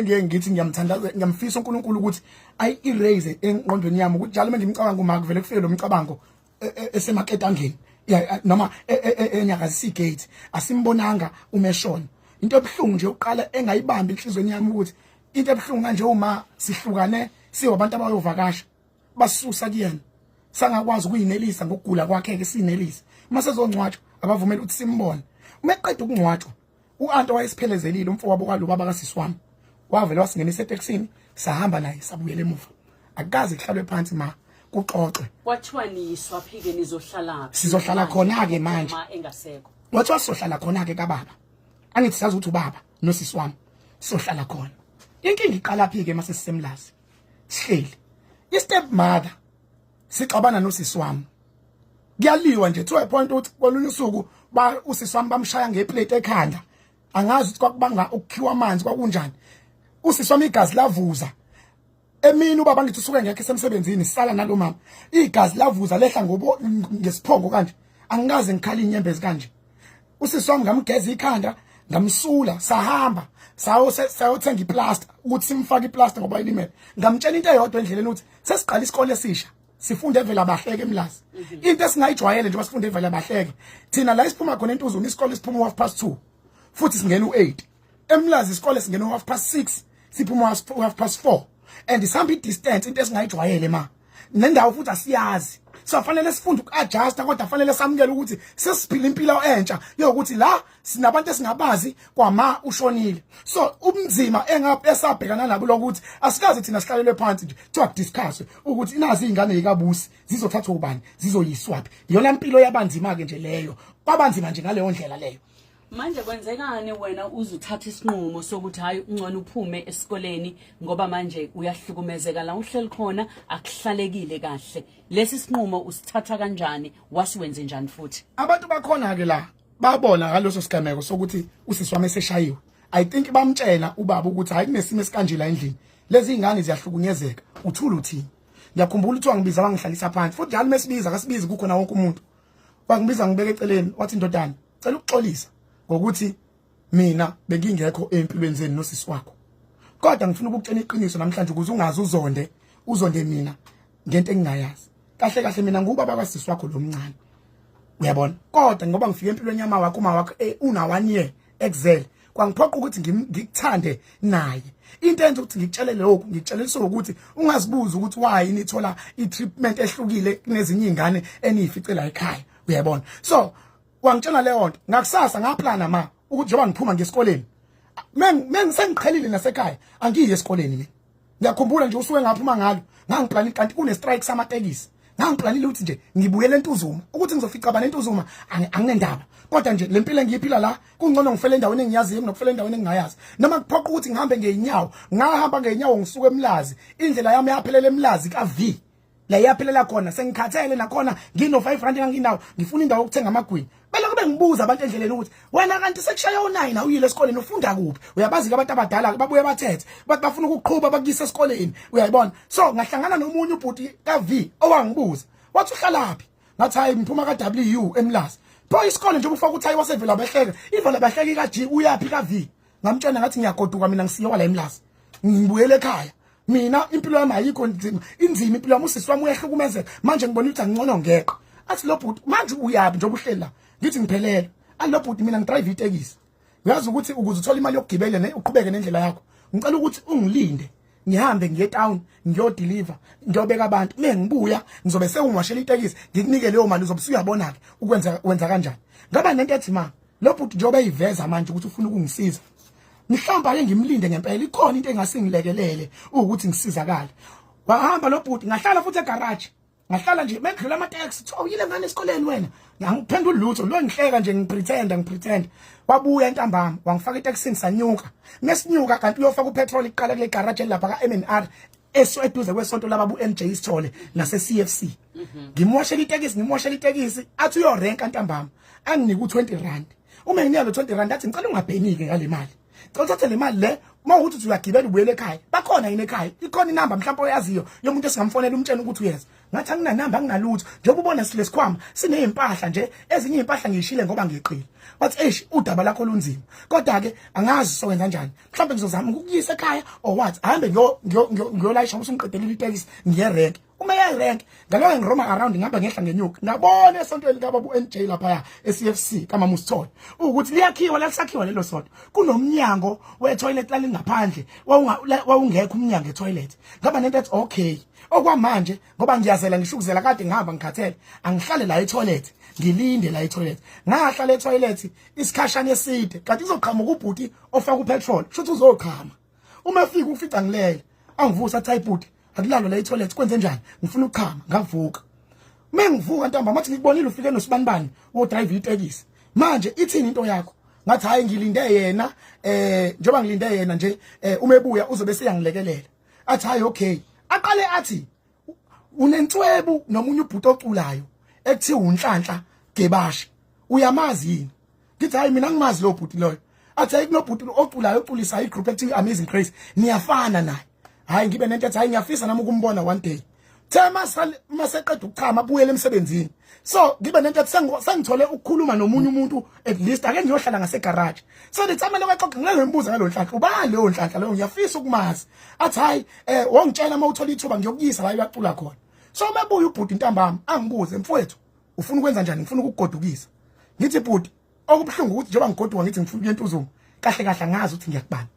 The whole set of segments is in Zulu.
Engeke ngithi ngiyamthandaza, ngiyamfisa uNkulunkulu ukuthi ayi erase engqondweni yami, ukuthi njalo mengimcabanga uma kuvele kufike lo mcabango esemaketangeni noma enyakazisa igate. Asimbonanga umeshona. Into ebuhlungu nje uqala engayibambi enhlizweni yami ukuthi into ebuhlungu kanje, uma sihlukane siwabantu abayovakasha, basusa kuyena, sangakwazi ukuyinelisa ngokugula kwakhe ke, sinelisa uma sezongcwatshwa, abavumela ukuthi simbone uma eqeda ukungcwatshwa. U-anti wayesiphelezelile, umfowabo kwalo baba kasisi wami, wavele wasingenisa etekisini, sahamba naye, sabuyela emuva. Akukaze kuhlalwe phansi ma kuxoxwe. Kwathiwa niyiswa phi-ke, nizohlala? Sizohlala khona-ke manje. Ma engasekho. Kwathiwa sizohlala khona-ke kababa. Angithi sazi ukuthi ubaba nosisi wami sizohlala khona. Inkinga iqala phi-ke? Mase sisemlazi, sihleli, i-step mother sixabana nosisi wami, kuyaliwa nje to a point ukuthi kolunye usuku ba usisi wami bamshaya ngeplate ekhanda. Angazi ukuthi kwakubanga ukukhiwa amanzi, kwakunjani. Usisi wami igazi lavuza emini. Ubaba ngithi usuke ngekho esemsebenzini, sisala nalo mama. Igazi lavuza lehla ngobo ngesiphongo kanje. Angikaze ngikhala inyembezi kanje. Usisi wami ngamgeza ikhanda, ngamsula, sahamba sayothenga iplaster ukuthi simfake iplaster ngoba ilimele. Ngamtshela into eyodwa endleleni, ukuthi sesiqala isikole esisha, sifunde evela bahleke eMlazi, into esingayijwayele njengoba sifunde evela bahleke. Thina la isiphuma khona eNtuzuma, isikole siphuma u6:30 futhi singena u8. EMlazi isikole singena u6:30, siphuma u4:30, and sihamba i-distance, into esingayijwayele ma nendawo futhi asiyazi. So fanele sifunde uku-adjusta, kodwa fanele samukele ukuthi sesiphila impilo entsha yokuthi la sinabantu esingabazi, kwama ushonile. So ubunzima esabhekana nabo lokuthi asikaze thina sihlalelwe phansi nje kuthiwa kudiscuss ukuthi inazi izingane zikaBusi zizothathwa ubani, zizoyiswaphi. Iyona mpilo yabanzima ke nje leyo, kwabanzima nje ngaleyo ndlela leyo. Manje kwenzekani wena uzuthatha isinqumo sokuthi hayi, ungcono uphume esikoleni, ngoba manje uyahlukumezeka la uhleli khona, akuhlalekile kahle? Lesi sinqumo usithatha kanjani, wasiwenze njani futhi? Abantu bakhona ke la babona ngaleso sigameko sokuthi usisi wami eseshayiwe. I think bamtshela ubaba ukuthi hayi, kunesimo esikanje la endlini, lezi ingane ziyahlukunyezeka, uthula uthini. Ngiyakhumbula ukuthi wangibiza, wangihlalisa phansi futhi. Njalo mesibiza akasibizi kukhona wonke umuntu. Wangibiza, ngibeke eceleni, wathi, "Ndodana, cela ukuxolisa ngokuthi mina bengingekho empilweni zenu nosisi wakho, kodwa ngifuna ukukutshela iqiniso namhlanje ukuze ungazi uzonde mina ngento engingayazi kahle kahle. Mina ngubaba kasisi wakho lo mncane, uyabona, kodwa ngoba ngifike empilweni yama wakho, uma wakho una 1 year exel, kwangiphoqa ukuthi ngikuthande naye. Into enza ukuthi ngikutshele lokhu, ngikutshelisa ukuthi ungazibuza ukuthi why nithola i-treatment ehlukile kunezinye izingane eniyificela ekhaya, uyabona." So wangitshela leyo nto. Ngakusasa ngaplana ma ukuthi njengoba ngiphuma ngesikoleni, mengisengiqhelile nasekhaya, angiyi esikoleni mina. Ngiyakhumbula nje usuke ngaphuma ngalo, ngangiplanile, kanti kune strike samatekisi. Ngangiplanile ukuthi nje ngibuyele eNtuzuma, ukuthi ngizofica abantu eNtuzuma anginendaba, kodwa nje lempilo engiyiphila la, kungcono ngifele endaweni engiyaziyo kunokufela endaweni engingayazi, noma kuphoqa ukuthi ngihambe ngeenyawo. Ngahamba ngeenyawo ngisuka eMlazi. Indlela yami yaphelela eMlazi ka V la iyaphelela khona. Sengikhathele nakhona, ngino 5 rand enganginawo, ngifuna indawo yokuthenga amagwinya. Bele kube ngibuza abantu endleleni ukuthi, "Wena kanti sekushaya u9, awuyile esikoleni, ufunda kuphi?" Uyabazi ke abantu abadala, babuye bathethe, bathi bafuna ukuqhuba bakuyisa esikoleni, uyayibona. So ngahlangana nomunye ubhuti ka V owangibuza, wathi, "Uhlalaphi?" Ngathi, "Hayi, ngiphuma ka W eMlazi." "Pho isikole nje ufaka uthayi wasevela behleka, ivela bahleka ka G, uyaphi ka V?" Ngamtshela ngathi, "Ngiyagoduka mina, ngisiye la eMlazi, ngibuyele ekhaya. Mina impilo yami ayikho nzima, inzima impilo yami, usisi wami uyahlukumezeka. Manje ngibona ukuthi angcono ngeqa." Athi lo bhuti, "Manje uyapi njengoba uhleli la?" Ngithi, "Ngiphelele." Athi lo bhuti, "Mina ngidrive itekisi, uyazi ukuthi ukuze uthole imali yokugibela ne uqhubeke nendlela yakho, ngicela ukuthi ungilinde ngihambe ngiye town, ngiyodeliver, ngiyobeka abantu. Uma ngibuya ngizobe sewungiwashela itekisi, ngikunike leyo mali, uzobe usuyabona ke ukwenza wenza kanjani." Ngaba nento ethi, ma lo bhuti njengoba eyiveza manje ukuthi ufuna ukungisiza, mhlawumbe ake ngimlinde ngempela, ikhona into engasingilekelele ukuthi ngisizakale. Wahamba lo bhuti, ngahlala futhi egarage, ngahlala nje mekudlula ama-taxi, kuthiwa, "Uyile ngane esikoleni wena?" Angiphenduli lutho lo, ngihleka nje, ngipretend. Wabuya entambama, wangifaka etekisini, sanyuka. Mesinyuka kanti uyofaka upetrol iqala kule garage elapha ka-MNR, eso eduze kwesonto laba bu-MJ Sithole nase-CFC. Ngimoshela itekisi, ngimoshela itekisi. Athi uyorenka ntambama, anginike u-20 rand. Uma nginika lo 20 rand, athi, "Ngicela ungabheniki ngale mali, cela uthathe le mali le Uma ukuthi uyagibela ubuyele ekhaya, bakhona yini ekhaya? Ikhona inamba mhlawumbe oyaziyo yomuntu esingamfonela umtshela ukuthi uyeza? Ngathi anginanamba, anginalutho, njengoba ubona silesikhwama sinezimpahla nje, ezinye izimpahla ngiyishile ngoba ngiqile. Wathi eish, udaba lakho lunzima, kodwa ke angazi sokwenza kanjani, mhlawumbe ngizozama ukukuyisa ekhaya or what. Ahambe ngiyolayisha, usungiqedelile itekisi, ngiye rank. Uma eya rank, ngaloke ngiroma around, ngihamba ngehla ngenyuka, ngabona esontweni kababa uNJ lapha eCFC kamama uSithole ukuthi liyakhiwa, lalisakhiwa lelo sonto, kunomnyango we-toilet lalingaphandle, wawungekho umnyango e-toilet. Ngaba nento ethi okay, okwamanje ngoba ngiyazela, ngisho ukuzela kade ngihamba ngikhathele, angihlale la e-toilet, ngilinde la e-toilet. Ngahlala e-toilet isikhashana eside, kanti kuzoqhamuka ubhuti ofaka upetrol, shuthi uzoqhama. Uma efika ufica ngilele, angivusa, athi hayi bhuti, akulalwa la e-toilet, kwenze njani? Ngifuna ukuchama. Ngavuka. Mengivuka ntambama, athi ngikubonile ufike nosibanibani wo drive itekisi, manje ithini into yakho? Ngathi hayi, ngilinde yena, njengoba ngilinde yena nje, uma ebuya uzobe seyangilekelela. Athi hayi okay. Aqale athi unenswebu nomunye ubhuti oculayo ekuthiwa uNhlanhla Gebashe, uyamazi yini? Ngithi hayi, mina ngimazi lo bhuti loyo. Athi hayi, kunobhuti oculayo, oculisa igroup ekuthiwa Amazing Grace, niyafana naye. Hayi, ngibe nento ethi hayi, ngiyafisa nami ukumbona one day. The maseqeda ukuchama, abuyele emsebenzini. So ngibe nento ethi sengithole ukukhuluma nomunye umuntu, at least ake ngiyohlala ngase garage. So the time lokho axoxa, ngeke ngimbuze ngalo Nhlanhla, ubani leyo Nhlanhla leyo, ngiyafisa ukumazi. Athi hayi, wongitshela uma uthola ithuba, ngiyokuyisa la uyacula khona. So mebuya ubhuti ntambama, angibuze, mfowethu, ufuna ukwenza njani? Ngifuna ukukugodukisa. Ngithi bhuti, okubuhlungu ukuthi njengoba ngigoduka ngithi ngifuna ukuya eNtuzuma, kahle kahle angazi ukuthi ngiyakubani,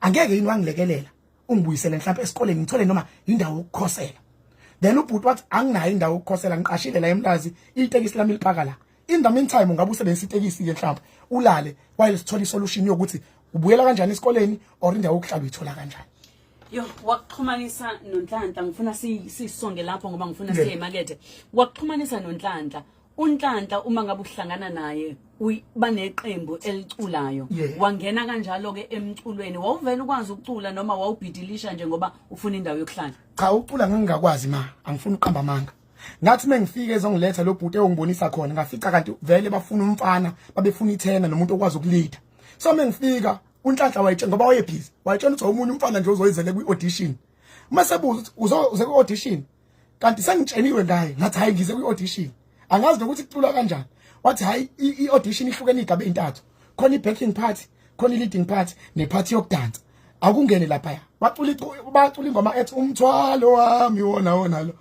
angeke yini wangilekelela ungibuyisele mhlawumbe esikoleni, ngithole noma indawo yokukhosela? Then ubhuti wathi anginayo indawo yokukhosela, ngiqashile la eMlazi, itekisi lami lipaka la. In the meantime ungabe usebenzisa itekisi ke mhlawumbe ulale while sithola isolution yokuthi ubuyela kanjani esikoleni or indawo yokuhlala uyithola kanjani. Yo, wakuxhumanisa noNhlanhla, ngifuna sisonge lapho ngoba ngifuna siye emakethe. Wakuxhumanisa noNhlanhla. UNhlanhla uma ngabe uhlangana naye baneqembu eliculayo. Wangena kanjalo ke emculweni. Wawuvela ukwazi ukucula noma wawubhidilisha nje ngoba ufuna indawo yokuhlala? Cha, ukucula ngangingakwazi ma, angifuni ukuqamba amanga. Ngathi mengifike ezongiletha lo bhuti ongibonisa khona, ngafica kanti vele bafuna umfana, babefuna ithena nomuntu okwazi ukulida. So mengifika uNhlanhla wayetshela, ngoba wayebhizi, wayetshela ukuthi omunye umfana nje uzoyizele kwi-audition. Uma sebuza ukuthi uze kwi-audition, kanti sengitsheliwe ngaye. Ngathi hayi, ngize kwi-audition, angazi nokuthi kuculwa kanjani. Wathi hayi, i-audition ihlukene igaba ey'ntathu, khona i-backing part, khona i-leading part, ne-part yokudansa. Akungene laphaya, bacula bacula ingoma ethi umthwalo wami wona wona lo.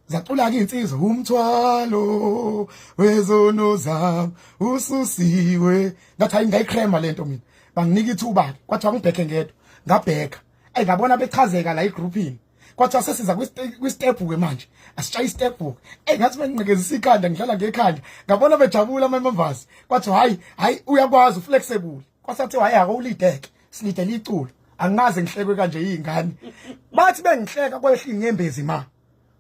Zacula-ke iy'nsizwa, umthwalo wezono zami ususiwe. Ngathi hayi, ngayikrema lento mina. Banginika ithuba-ke, kwathiwa ngibhekhe ngedwa, ngabheka. Ayi, ngabona bechazeka la egroupini. Kwathiwa sesiza kwi-step-ke manje, asitshaye i-step. Eyi, ngathi benginqekezisa ikhanda, ngidlala ngekhanda, ngabona bejabula ama-members. Kwathiwa hayi hayi, uyakwazi, uflexible. Kwasathiwa hayi, akawulideke, silidele iculo. Angaze ngihlekwe kanje iy'ngane. Bathi bengihleka, kwehla iy'nyembezi ma.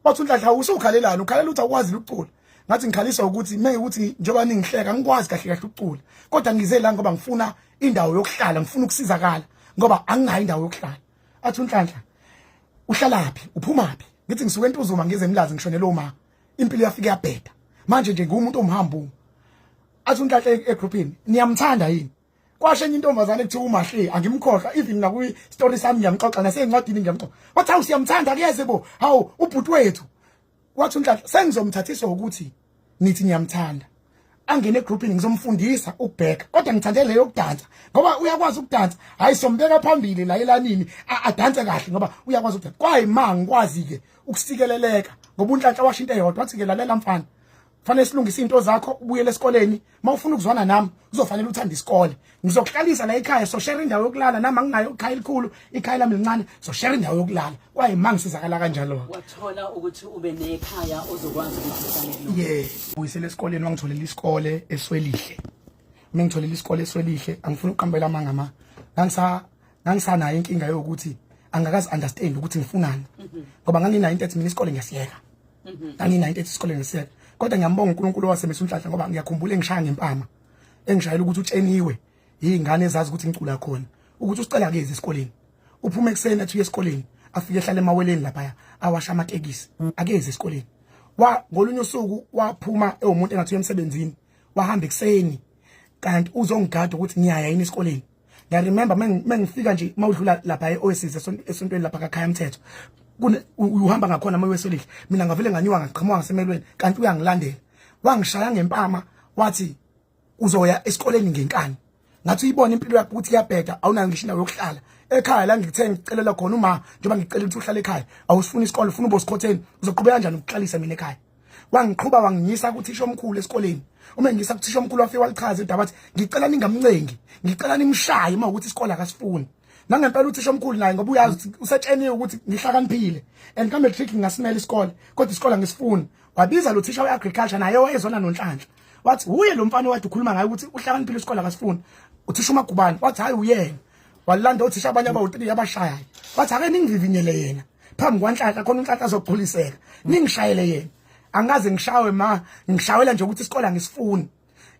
Bathi uNhlanhla, usukhalelani? Ukhalela ukuthi awukwazi ukucula? Ngathi ngikhaliswa ukuthi ukuthi njengoba ningihleka, angikwazi kahle kahle ukucula, kodwa ngize la ngoba ngifuna indawo yokuhlala, ngifuna ukusizakala ngoba anginayo indawo yokuhlala. Athi uNhlanhla, uhlalaphi, uphumaphi? Ngithi ngisuke eNtuzuma, ngize eMlazi, ngishonele uma impilo yafika yabheda, manje nje ngumuntu omhambo. Athi uNhlanhla egroupini, niyamthanda yini? Kwasho enye intombazane ekuthiwa uMahle, angimkhohlwa, even nakwi story sami ngiyamxoxa, nasencwadini ngiyamxoxa. Wathi hawu, siyamthanda, kuyeze bo, hawu, ubhuti wethu. Wathi uNhlanhla, sengizomthathisa ukuthi nithi niyamthanda, angene egroupini, ngizomfundisa ukubheka, kodwa ngithande leyo yokudansa ngoba uyakwazi ukudansa. Hayi, sombeka phambili la elanini, adanse kahle ngoba uyakwazi ukudansa. Kwayi ma ngikwazi ke ukusikeleleka ngoba uNhlanhla washo into eyodwa, wathi ke, lalela mfana, fanele silungise into zakho, ubuyele esikoleni. Mawufuna ukuzwana nami, kuzofanele uthande isikole. Ngizokuhlalisa la ekhaya, so share indawo yokulala nami. Anginayo ikhaya elikhulu, ikhaya lami lincane, so share indawo yokulala. Kwaye mangisizakala kanjalo. Wathola ukuthi ube nekhaya ozokwazi ukuthi uhlale kulona. Yeah, buyisele esikoleni, wangitholela isikole eSwelihle. Mina ngitholela isikole eSwelihle, angifuni ukuqambela amanga ma, ngangisanayo inkinga yokuthi angakazi understand ukuthi ngifunani, ngoba nganginayo into ethi mina isikole ngiyasiyeka. Nganginayo into ethi isikole ngiyasiyeka, kodwa ngiyambonga uNkulunkulu owasemisa uNhlanhla, ngoba ngiyakhumbula engishaya ngempama, engishayela ukuthi utsheniwe izingane ezazi ukuthi ngicula khona ukuthi usicela kezi esikoleni. Uphuma ekuseni athi uye esikoleni, afike ehlala emaweleni laphaya, awasha amatekisi, akezi esikoleni. Wa ngolunye usuku waphuma ewumuntu engathi uya emsebenzini, wahamba ekuseni, kanti uzongigada ukuthi ngiyaya yini esikoleni. Ngiyaremember mengifika nje, mawudlula lapha e-Oasis, esontweni lapha kaKhaya Mthetho, uhamba ngakhona uma uyeSolihle, mina ngavele nganyuka, ngaqhamuka ngasemelweni, kanti uyangilandela. Wangishaya ngempama, wathi uzoya esikoleni ngenkani. Ngathi uyibona impilo yakho ukuthi iyabheda, awunayo ngisho indawo yokuhlala ekhaya la ngithe ngicelela khona uma njengoba ngicela ukuthi uhlale ekhaya, awusifuni isikole, ufuna ubosikhotheni, uzoqhubeka kanjani ukuhlalisa mina ekhaya? Wangiqhuba wangiyisa kuthisha omkhulu esikoleni. Uma ngiyisa kuthisha omkhulu, wafika walichaza idaba, wathi ngicela ningamncengi, ngicela nimshaye uma ukuthi isikole akasifuni. Nangempela uthisha omkhulu naye, ngoba uyazi, usetsheniwe ukuthi ngihlakaniphile and ka-matric ngingasimela isikole, kodwa isikole angisifuni. Wabiza lo thisha we-agriculture, naye wayezona noNhlanhla, wathi uye lo mfana owade ukhuluma ngaye ukuthi uhlakaniphile, isikole akasifuni, uthisha uMagubane. Wathi hayi, uyena. Walanda othisha abanye abawu-3, abashayayo. Wathi ake ningivivinyele yena phambi kwaNhlanhla, khona uNhlanhla azogculiseka, ningishayele yena. Angaze ngishawe ma, ngishawela nje ukuthi isikole angisifuni.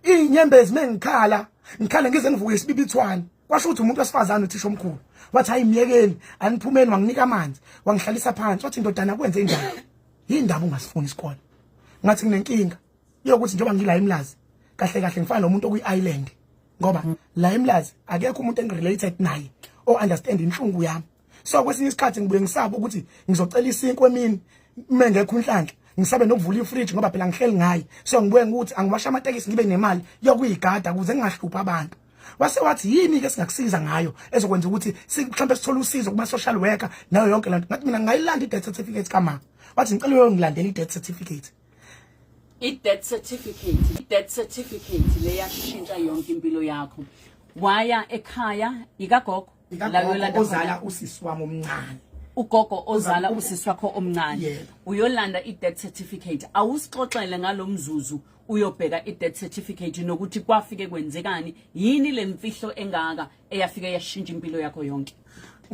Iy'nyembezi mengikhala, ngikhale ngize ngivuke isibibithwane. Kwasho ukuthi umuntu wesifazane uthisha omkhulu. Wathi hayi, myekeni, aniphumeni. Wanginika amanzi, wangihlalisa phansi, wathi ndodana, kwenze njani, yindaba ungasifuni isikole? Ngathi nginenkinga yokuthi njengoba ngila eMlazi, kahle kahle ngifana nomuntu okuyi-island, ngoba la eMlazi akekho umuntu engirelated naye o-understand inhlungu yami. So kwesinye isikhathi ngibuye ngisaba ukuthi ngizocela isinkwa emini uma ngekho uNhlanhla, ngisabe nokuvula ifridge ngoba phela ngihleli ngaye. So ngibuye ukuthi angiwasha amatekisi ngibe nemali yokuyigada ukuze ngingahluphi abantu. Wase wathi yini ke singakusiza ngayo ezokwenza ukuthi mhlawumbe sithole usizo kuma social worker nayo yonke lento? Ngathi mina ngayilanda i-death certificate kama. Wathi ngicela uyongilandela i-death certificate. I-death certificate, i-death certificate leyashintsha yonke impilo yakho. Waya ekhaya ikagogo la uyolanda ozala usisi wami omncane. Ugogo ozala usisi wakho omncane. Yebo. Uyolanda i-death certificate. Awusixoxele ngalo mzuzu uyobheka i-death certificate nokuthi kwafike kwenzekani, yini le mfihlo engaka eyafike yashintsha impilo yakho yonke?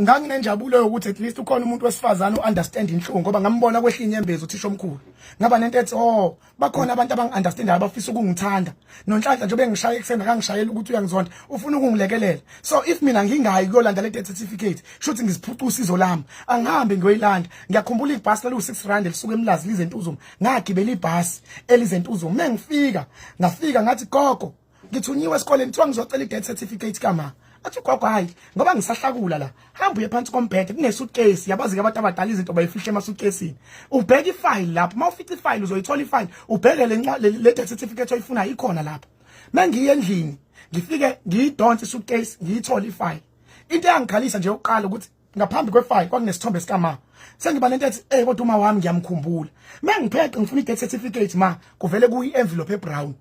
Nganginenjabulo yokuthi at least ukhona umuntu wesifazane u-understand inhlungu, ngoba ngambona kwehla inyembezi uthisha omkhulu. Ngaba nento ethi oh, bakhona abantu abangi-understandayo, abafisa ukungithanda. NoNhlanhla njengoba engishaya ekuseni, akangishayeli ukuthi uyangizonda, ufuna ukungilekelela. So if mina ngingayi kuyolanda le death certificate, shuthi ngiziphuca usizo lami. Angihambe ngiyoyilanda. Ngiyakhumbula ibhasi laliwu-6 rand lisuka eMlazi lize eNtuzuma. Ngagibela ibhasi elize eNtuzuma. Uma ngifika, ngafika ngathi gogo, ngithunyiwe esikoleni, kuthiwa ngizocela i-death certificate kama. Athi ugogo hayi, ngoba ngisahlakula la, hamba uye phansi kombhede, kune-suitcase. Yabazi-ke abantu abadala, izinto bayifihle emasuitcasini. Ubheke ifayili lapho, uma ufica ifayili uzoyithola ifayili, ubheke le death certificate oyifunayo, ikhona lapho. Uma ngiye endlini, ngifike ngiyidonse i-suitcase, ngiyithole ifayili. Into eyangikhalisa nje yokuqala ukuthi ngaphambi kwefayili kwakunesithombe sikama. Sengiba nento ethi kodwa uma wami ngiyamkhumbula. Uma ngipheqe ngifuna i-death certificate ma, kuvele kuyi-envelope ebrown.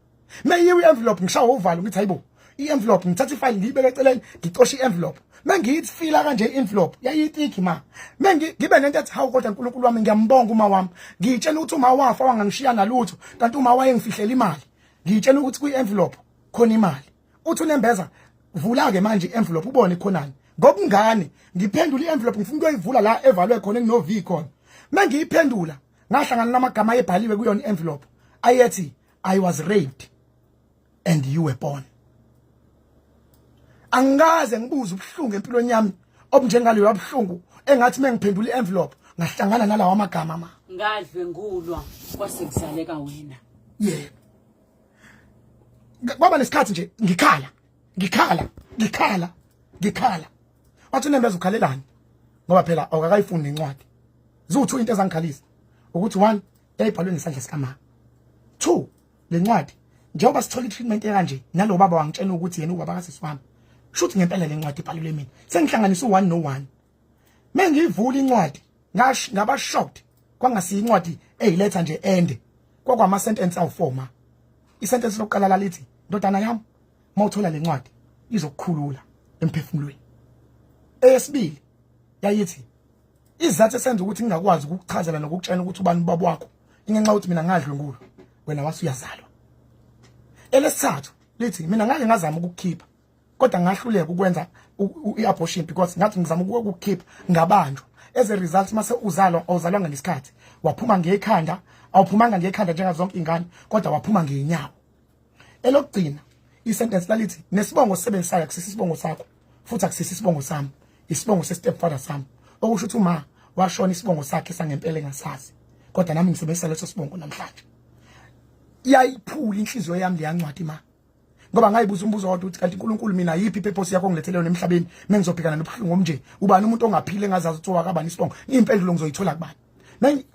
Meyiwe i-envelope, ngishawa uvalo, ngithi hayibo, i-envelope. Ngithatha ifayili ngiyibeke eceleni, ngicoshe i-envelope. Mengiyifila kanje i-envelope, yayitiki ma. Mengibe nento ethi hawu, kodwa uNkulunkulu wami, ngiyambonga uma wami. Ngiyitshela ukuthi uma wafa wangangishiya nalutho, kanti uma wayengifihlela imali. Ngiyitshela ukuthi kwi-envelope khona imali. Uthi unembeza vula ke manje i-envelope ubone khonani. Ngobungane ngiphendula i-envelope, ngifuna ukuyoyivula la evalwe khona, ekuno V khona. Mengiyiphendula, ngahlangana namagama ayebhaliwe kuyona i-envelope ayethi "I was raped and you were born." Angikaze ngibuze ubuhlungu empilweni yami obunjengaleyo buhlungu engathi mengiphendula i-envelope ngahlangana nalawa amagama ma. Ngadlwengulwa kwase kuzaleka wena. Yebo. Kwaba nesikhathi nje ngikhala, ngikhala, ngikhala, ngikhala. Wathi unembeza ukhalelani? Ngoba phela awukakayifuni incwadi. Ziwu-2 into ezangikhalisa. Ukuthi one, yayibhalwe ngesandla sikama. Two, le ncwadi njengoba sithola i-treatment ekanje nalo baba wangitshela ukuthi yena ubaba kasisi wami. Shuthi ngempela le ncwadi ibhalelwe mina. Sengihlanganisa u1 no1. Mengiyivula incwadi, ngash ngaba shocked. Kwangasiyo incwadi eyiletha nje ende. Kwakwama sentence awu4 ma. Isentence lokuqala lalithi ndodana yami, mawuthola le ncwadi izokukhulula emphefumulweni. Eyesibili yayithi izathu esenza ukuthi ngingakwazi ukukuchazela nokukutshela ukuthi ubani ubaba wakho ingenxa yokuthi mina ngadlwengulwa, wena wase uyazalwa. Elesithathu lithi mina ngake ngazama ukukukhipha, kodwa ngahluleka ukwenza i-abortion because ngathi ngizama ukukukhipha ngabanjwa. As a result, mase uzalwa awuzalwanga ngesikhathi, waphuma ngekhanda, awuphumanga ngekhanda njengazo zonke ingane, kodwa waphuma ngenyawo. Elokugcina isentence lalithi nesibongo osisebenzisayo akusisi isibongo sakho, futhi akusisi isibongo sami, isibongo se-stepfather sami, okusho ukuthi uma washona isibongo sakhe sangempela engasazi, kodwa nami ngisebenzisa leso sibongo namhlanje. Iyayiphula inhliziyo yami leya ncwadi ma. Ngoba ngayibuza umbuzo owodwa ukuthi kanti uNkulunkulu mina yiphi ipurpose yakho ongilethele yona emhlabeni mengizobhekana nobuhlungu omnje? Ubani umuntu ongaphile engazazi ukuthi owakabani isibongo? Impendulo ngizoyithola kubani?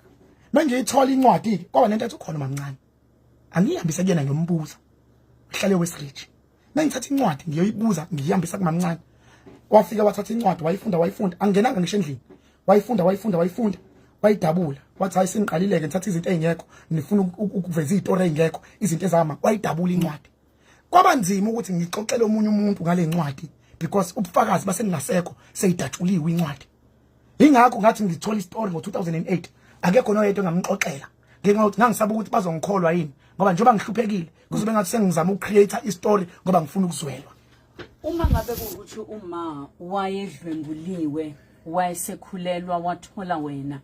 Mengiyithola incwadi kwaba nento ethi ukhona mamncane. Angiyihambise kuyena ngiyombuza. Uhlale West Ridge. Mengithatha incwadi ngiyoyibuza ngiyihambisa kumamncane. Wafika wathatha incwadi wayifunda wayifunda angenanga ngisho endlini. Wayifunda wayifunda wayifunda wayidabula wathi hayi sengiqalile-ke ngithatha izinto ey'ngekho nifuna ukuveza iy'tori ey'ngekho izinto ezama wayidabula incwadi. Kwaba nzima ukuthi ngixoxele omunye umuntu ngale ncwadi because ubufakazi basengingasekho seyidatshuliwe incwadi. Ingakho ngathi ngithola istory ngo-2008 akekho noyedwa engamxoxela ngenxa yokuthi ngangisaba ukuthi bazongikholwa yini ngoba njengoba ngihluphekile kuzobe ngathi sengizama ukucreate istory ngoba ngifuna ukuzwelwa. Uma ngabe kuwukuthi uma wayedlwenguliwe wayesekhulelwa wathola wena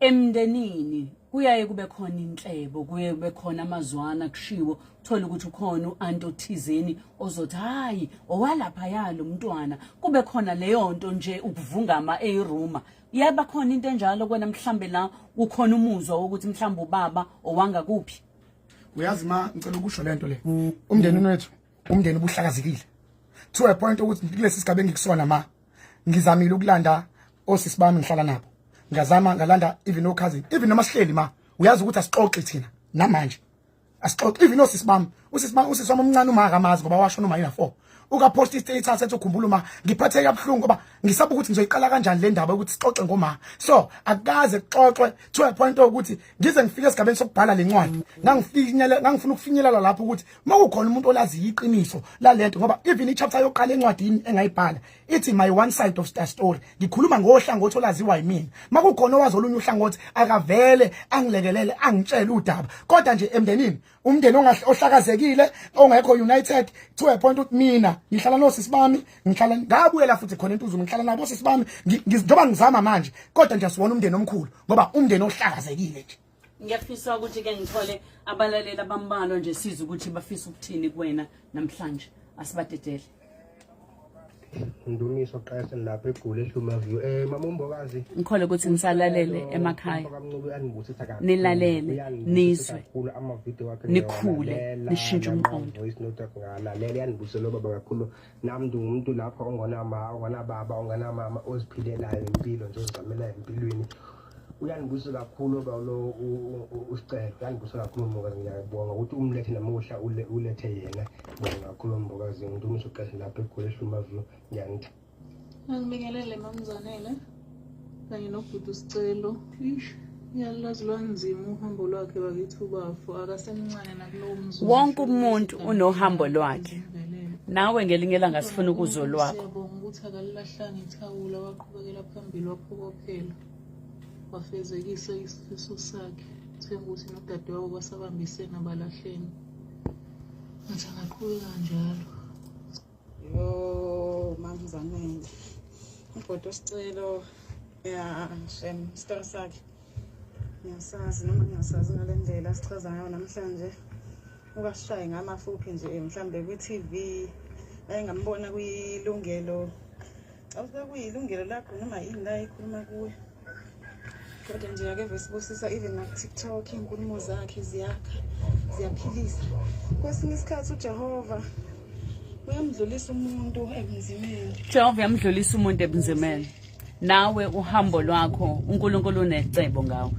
emndenini kuyaye kube khona inhlebo kuye kube khona amazwana kushiwo uthola ukuthi ukhona u-anti othizeni ozothi hayi owalapha yalo mntwana kube khona leyo nto nje ukuvungama eyiruma yaba khona into enjalo kwena mhlambe la ukhona umuzwa wokuthi mhlambe ubaba owangakuphi. Uyazi ma ngicela ukusho lento le, umndeni wethu umndeni ubuhlakazekile to a point ukuthi kulesi sigaba engikusona ma ngizamile ukulanda osisi bami ngihlala nabo, ngazama ngalanda even no cousin, even noma sihleli ma uyazi ukuthi asixoxi thina namanje asixoxi even osisi bami usisi bami usisi wami omncane uma akamazi ngoba washona uma yina 4 ukapost istatus ethi ukhumbula uma ngiphatheke kabuhlungu ngoba ngisaba ukuthi ngizoyiqala kanjani le ndaba ukuthi sixoxe ngoma. So akukaze kuxoxwe to a point ukuthi ngize ngifike esigabeni sokubhala le ncwadi. Ngangifinyela ngangifuna ukufinyelela lapho ukuthi makukhona umuntu olaziyo iqiniso lalento ngoba even ichapter yokuqala encwadini engayibhala ithi my one side of the story, ngikhuluma ngohlangothi olaziwa yimina. Makukhona owazi olunye uhlangothi akavele angilekelele angitshele udaba. Kodwa nje emndenini umndeni ohlakazekile ongekho united to a point ukuthi mina ngihlala nosisi bami ngihlala ngabuyela futhi khona eNtuzuma ngihlala nabo osisi bami njengoba ngizama manje kodwa nje asiwona umndeni omkhulu ngoba umndeni ohlakazekile nje. Ngiyafisa ukuthi ke ngithole abalaleli abambalwa nje sizwe ukuthi bafisa ukuthini kuwena namhlanje, asibadedele. Ndumiso Qese lapha eGoli eHlumaview. Mama uMbokazi. Ngikhole ukuthi nisalalele emakhaya. KaMncube uyanibusisa kakhulu. Nilalele, Uyanibusisa nizwe. kakhulu ama-video wakhe Nikhule, ngiyawalalela, nishintshe nama umqondo. voice note akhe ngiyawalalela, uyanibusisa lo baba kakhulu. Nami ngingumuntu lapha ongonama onganababa onganamama oziphilelayo impilo nje ozizamelayo empilweni. Uyanibusisa kakhulu baba lo uSicelo, uyanibusisa kakhulu Mbokazi, ngiyabonga ukuthi umlethe namuhla ulethe yena. Ngibonga kakhulu Mbokazi, ngidumise uqeshe lapha eGoli eHlumaview, ngiyanithanda. Angibingelele mamzanele kanye nobhuti uSicelo. Ish, iyalazi lwanzima uhambo lwakhe bakithi ubafo akasemncane nakulowo mzuzu. Wonke umuntu unohambo lwakhe. Nawe ngelinye ilanga sifuna ukuzwa lwakho. Siyabonga ukuthi akalilahlanga ithawula waqhubekela phambili waphokophela wafezekisa isifiso sakhe. Themba ukuthi nodadewabo basabambisene abalahleni. Ngathi angaqhubeka kanjalo. Yo, mamzanele. Ubhuti uSicelo ya shem story sakhe. Ngiyasazi noma ngingasazi ngale ndlela asichaza ngayo namhlanje. Ukasishaye ngamafuphi nje mhlambe kwi-TV ayengambona kuyilungelo. Awuthi kuyilungelo lakho noma yini la ikhuluma kuwe. Kodwa nje ake vesibusisa even naku-TikTok iy'nkulumo zakhe ziyakha ziyaphilisa. Kwesinye isikhathi uJehova uyamdlulisa umuntu ebunzimeni. Jehova uyamdlulisa umuntu ebunzimeni. Nawe uhambo lwakho uNkulunkulu unecebo ngawe.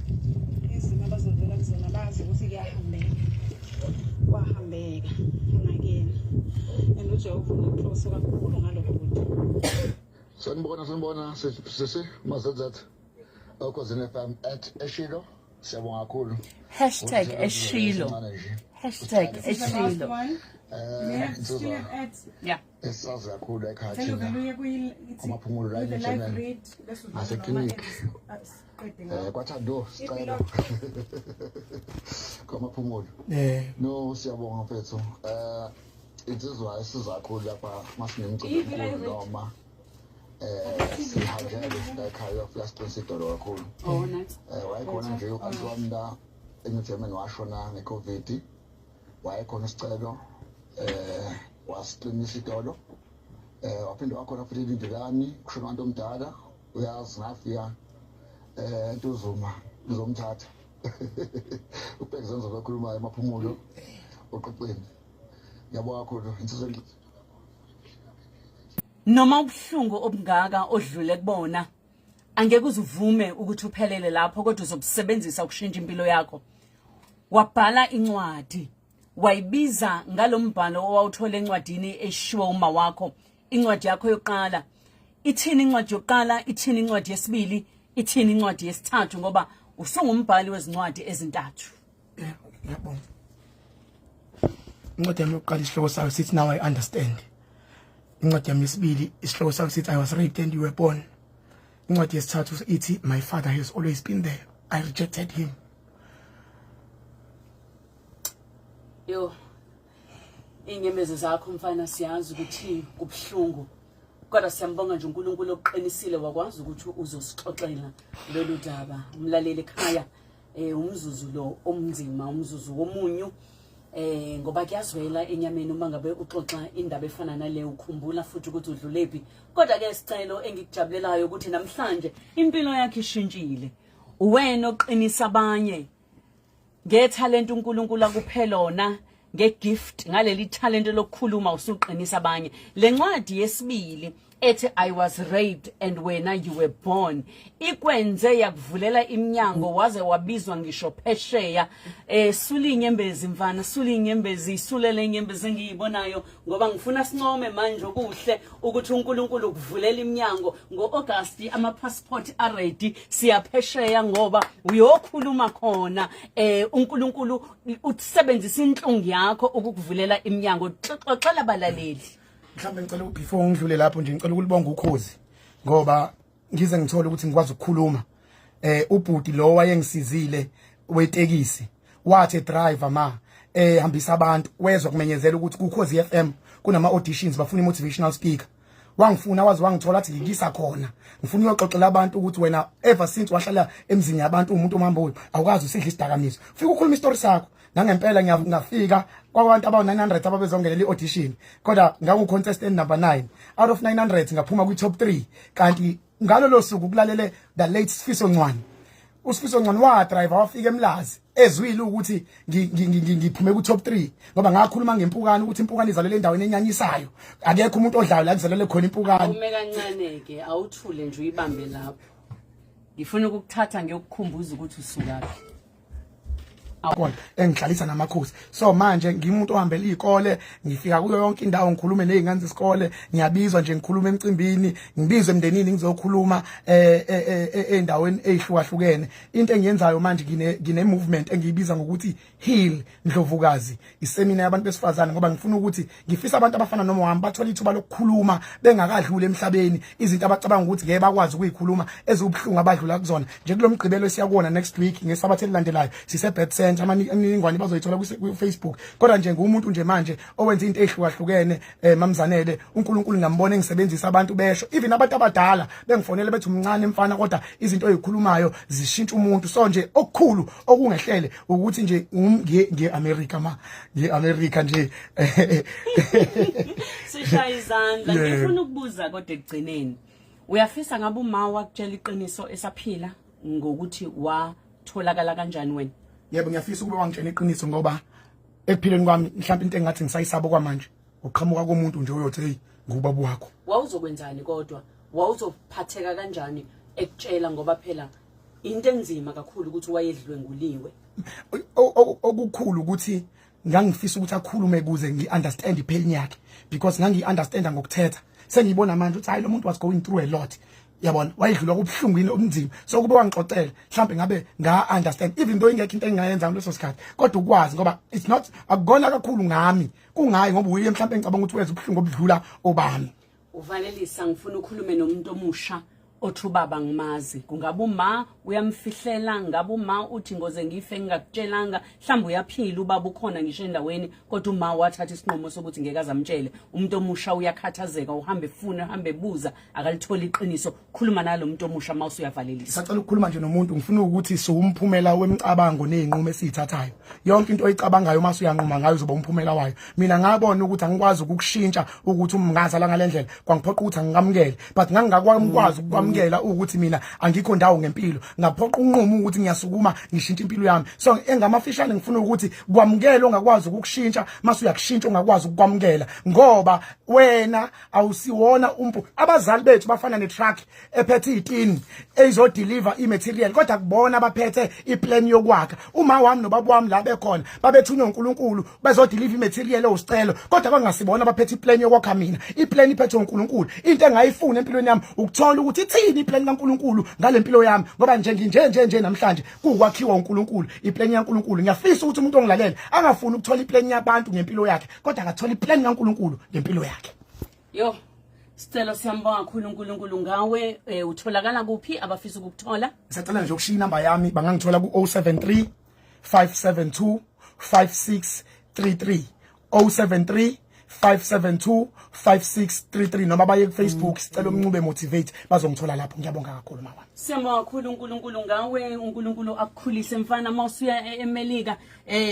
Izimo abazovela kuzona bazi ukuthi kuyahambeka. Kwahambeka unakena. And uJehova unenhloso kakhulu ngalokho bhuti. Sanibona sanibona sisi Mazenzethe Okhozini FM at Eshilo siyabonga kakhulu. Hashtag Eshilo. Hashtag Eshilo. Insizwa Yeah. esazi kakhulu ekhaya thina kumaphumulo la eMichigan ngaseklinikhi kwathando sicelo kwamaphumulo. No siyabonga mfethu. Insizwa esiza kakhulu lapha masinemicimbi emkhulu noma sihanjelwe la ekhaya uyafika siqinisa idolo kakhulu. Oh nice. Wayekhona nje u-anti wami la eNew Germany washona nge-COVID. Wayekhona uSicelo wasiqinisa idolo. Waphinde wakhona futhi iLindelani kushona abantu omdala uyazi ngafika eNtuzuma ngizomthatha. Ubheke zenzo bekhulumayo emaphumulo oqoqweni. Ngiyabonga kakhulu insizwa. Noma ubuhlungu obungaka odlule kubona, angeke uzuvume ukuthi uphelele lapho, kodwa uzobusebenzisa ukushintsha impilo yakho. Wabhala incwadi, wayibiza ngalombhalo owawuthola encwadini eshiwo uma wakho. Incwadi yakho yokuqala ithini? Incwadi yokuqala ithini? Incwadi yesibili ithini? Incwadi yesithathu? Ngoba usungumbhali wezincwadi ezintathu. Ngiyabonga. Incwadi yami yokuqala isihloko sayo sithi "Now I Understand". Incwadi yami yesibili isihloko sayo sithi "I Was Raped and You Were Born". Incwadi yesithathu ithi "My Father Has Always Been There, I Rejected Him". Yo, inyembezi zakho mfana, siyazi ukuthi kubuhlungu, kodwa siyambonga nje uNkulunkulu oqinisile wakwazi ukuthi uzosixoxela lolu daba. Umlaleli ekhaya, umzuzu lo omnzima, umzuzu womunyu, ngoba kuyazwela enyameni uma ngabe uxoxa indaba efana nale, ukhumbula futhi ukuthi udlulephi. Kodwa ke sicelo, engikujabulelayo ukuthi namhlanje impilo yakhe ishintshile. Uwena oqinisa abanye ngethalente uNkulunkulu akuphe lona, ngegift, ngaleli talent lokukhuluma, usuqinisa abanye. Lencwadi yesibili ethi "I Was Raped and Wena You Were Born" ikwenze yakuvulela iminyango, waze wabizwa ngisho phesheya. Sula inyembezi mfana, sula inyembezi, isulele inyembezi engiyibonayo, ngoba ngifuna sincome manje okuhle ukuthi uNkulunkulu ukuvulela iminyango. Ngo-August ama passport aready, siyaphesheya ngoba uyokhuluma khona. uNkulunkulu usebenzisa inhlungu yakho ukukuvulela iminyango. Xoxela abalaleli. Mhlawumbe ngicela, before ngidlule lapho nje, ngicela ukulibonga Ukhozi, ngoba ngize ngithole ukuthi ngikwazi ukukhuluma. Ubhuti lo wayengisizile wetekisi, wathi driver ma hambisa abantu, wezwa kumenyezela ukuthi kuKhozi FM kunama auditions, bafuna motivational speaker. Wangifuna wazi wangithola, athi ngikisa khona, ngifuna uyoxoxela abantu ukuthi wena ever since wahlala emzini yabantu, umuntu omhamboyo, awukazi usidla isidakamizwa, ufika ukhuluma isitori sakho. Nangempela ngafika kwabantu abawu 900 ababezongenela i-audition, kodwa ngangu-contestant number 9 out of 900, ngaphuma kwi-top 3. Kanti ngalolo suku kulalele the late Sifiso Ncwane. USifiso Ncwane wa-drive wafika eMlazi ezwile ukuthi ngiphume ku-top 3, ngoba ngakhuluma ngempukane, ukuthi impukane izalele endaweni enyanyisayo, akekho umuntu odlayo la kuzalele khona impukane. Awume kancane ke, awuthule nje, uyibambe lapho. Ngifuna ukukuthatha ngiyokukhumbuza ukuthi usukaphi. Kona engihlalisa namakhosi. So manje ngimuntu ohambela izikole, ngifika kuyo yonke indawo, ngikhulume nezingane zesikole, ngiyabizwa nje ngikhuluma emcimbini, ngibizwe emndenini ngizokhuluma endaweni ezihlukahlukene. Into engiyenzayo manje, ngine movement engiyibiza ngokuthi Heal Ndlovukazi, iseminar yabantu besifazane, ngoba ngifuna ukuthi, ngifisa abantu abafana noma wami bathole ithuba lokukhuluma bengakadluli emhlabeni, izinto abacabanga ukuthi ngeke bakwazi ukuyikhuluma, eziwubuhlungu abadlula kuzona. Nje kulo mgqibelo esiya kuwona next week, ngesabatha elilandelayo, sise Birth Center. Imininingwane bazoyithola ku Facebook. Kodwa nje ngumuntu nje manje owenza into ezihlukahlukene, mamzanele. uNkulunkulu ngambona engisebenzisa, abantu besho, even abantu abadala bengifonela bethi umncane mfana, kodwa izinto ozikhulumayo zishintsha umuntu. So nje okukhulu okungehlele ukuthi nje ngiye America, ma ngiye America nje. Sishaya izandla. Ngifuna ukubuza kodwa ekugcineni, uyafisa ngabe uma wakutshela iqiniso esaphila ngokuthi watholakala kanjani wena? Yebo, ngiyafisa ukuba wangitshela iqiniso, ngoba ekuphileni kwami mhlawumbe into engathi ngisayisaba kwamanje uqhamuka komuntu nje uyothi, "Hey, ngubaba wakho." Wawuzokwenzani kodwa? Wawuzophatheka kanjani ekutshela, ngoba phela into enzima kakhulu ukuthi wayedlwenguliwe? Okukhulu ukuthi ngangifisa ukuthi akhulume kuze ngi-understand ipain yakhe, because ngangi-understanda ngokuthetha. Sengiyibona manje ukuthi hayi, lo muntu was going through a lot, yabona, wayedlula kubuhlungwini obunzima. So kube wangixoxela, mhlawumbe ngabe nga-understand, even though ingekho into engingayenza ngaleso sikhathi, kodwa ukwazi, ngoba it's not, akukona kakhulu ngami, kungayi ngoba uye mhlawumbe ngicabanga ukuthi wenza ubuhlungu obudlula obami. Uvalelisa, ngifuna ukhulume nomuntu omusha othi ubaba ngimazi. Kungabe uma uyamfihlela, ngabe uma uthi ngoze ngife ngingakutshelanga, mhlawumbe uyaphila ubaba, ukhona ngisho endaweni, kodwa uma wathatha isinqumo sokuthi ngeke azamtshele. Umuntu omusha uyakhathazeka, uhambe efuna, uhambe ebuza, akalitholi iqiniso. Khuluma nalo muntu omusha uma usuyavalelisa. Sacela ukukhuluma nje nomuntu. Ngifuna ukuthi siwumphumela wemicabango nezinqumo esizithathayo. Yonke into oyicabangayo, uma usuyanquma ngayo, uzoba umphumela wayo. Mina ngabona ukuthi angikwazi ukukushintsha ukuthi umngazala ngalendlela, kwangiphoqa ukuthi angikamukele, but ngangingakwazi ukukwamukela. ukwamukela ukuthi mina angikho ndawo ngempilo, ngaphoqa unqumo ukuthi ngiyasukuma ngishintsha impilo yami. So engamafishane ngifuna ukuthi kwamukela ongakwazi ukukushintsha, mase uyakushintsha ongakwazi ukukwamukela, ngoba wena awusiwona umpu. Abazali bethu bafana netruck ephethe itini eyizodeliver imaterial, kodwa kubona abaphethe iplan yokwakha. Uma wami nobaba wami la bekhona, babethunywa uNkulunkulu bezodeliver imaterial ewusicelo, kodwa kwangasibona abaphethe iplan yokwakha mina. Iplan iphethwe uNkulunkulu. Into engayifuna empilweni yami ukuthola ukuthi ithini iplan kaNkulunkulu ngalempilo yami, ngoba nje nginje nje nje namhlanje kuwukwakhiwa uNkulunkulu, iplan yaNkulunkulu. Ngiyafisa ukuthi umuntu ongilalela angafuni ukuthola iplan yabantu ngempilo yakhe, kodwa akathola iplan kaNkulunkulu ngempilo yakhe. Yo, Sicelo, siyambonga kakhulu uNkulunkulu ngawe. Utholakala kuphi abafisa ukukuthola? Ngisacela nje ukushiya inamba yami, bangangithola ku-073 572 5633, 073 572 5633, noma baye ku-Facebook, Sicelo Mncube Motivate, bazongithola lapho. Ngiyabonga kakhulu, mama. Siyambonga kakhulu uNkulunkulu ngawe. uNkulunkulu akukhulise, mfana. Mawusuya eMelika,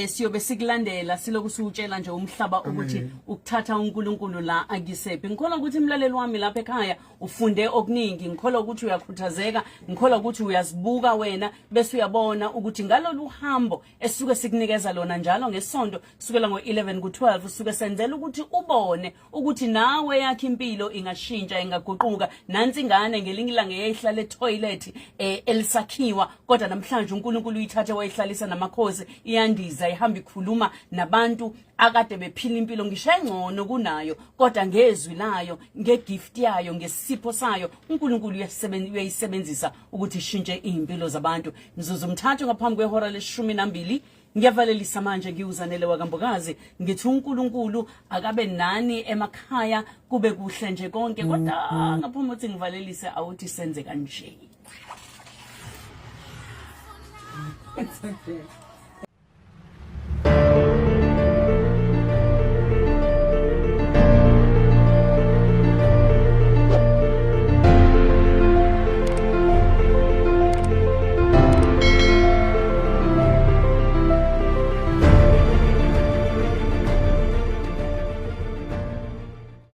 siyobe sikulandela, siloku siwutshela nje umhlaba ukuthi ukuthatha uNkulunkulu la akisephi. Ngikholwa ukuthi umlaleli wami lapha ekhaya ufunde okuningi, ngikholwa ukuthi uyakhuthazeka, ngikholwa ukuthi uyazibuka wena bese uyabona ukuthi ngalolu hambo esisuke sikunikeza lona njalo ngesonto kusukela ngo-11 ku-12, usuke senzela ukuthi ubone ukuthi nawe yakhe impilo ingashintsha, ingaguquka. Nansi ingane ngelinye ilanga eyayihlala etoilet elisakhiwa, kodwa namhlanje uNkulunkulu uyithathe wayihlalisa namakhosi, iyandiza, ihamba ikhuluma nabantu akade bephila impilo ngisho engcono kunayo, kodwa ngezwi layo, ngegift yayo, ngesipho sayo, uNkulunkulu uyayisebenzisa ukuthi ishintshe izimpilo zabantu. Mzuzu mthathu ngaphambi kwehora leshumi nambili, ngiyavalelisa manje. Ngiwuzanele wakambokazi, ngithi uNkulunkulu akabe nani emakhaya, kube kuhle nje konke. Kodwa ngaphambi ukuthi ngivalelise, awuthi senze kanje. It's okay.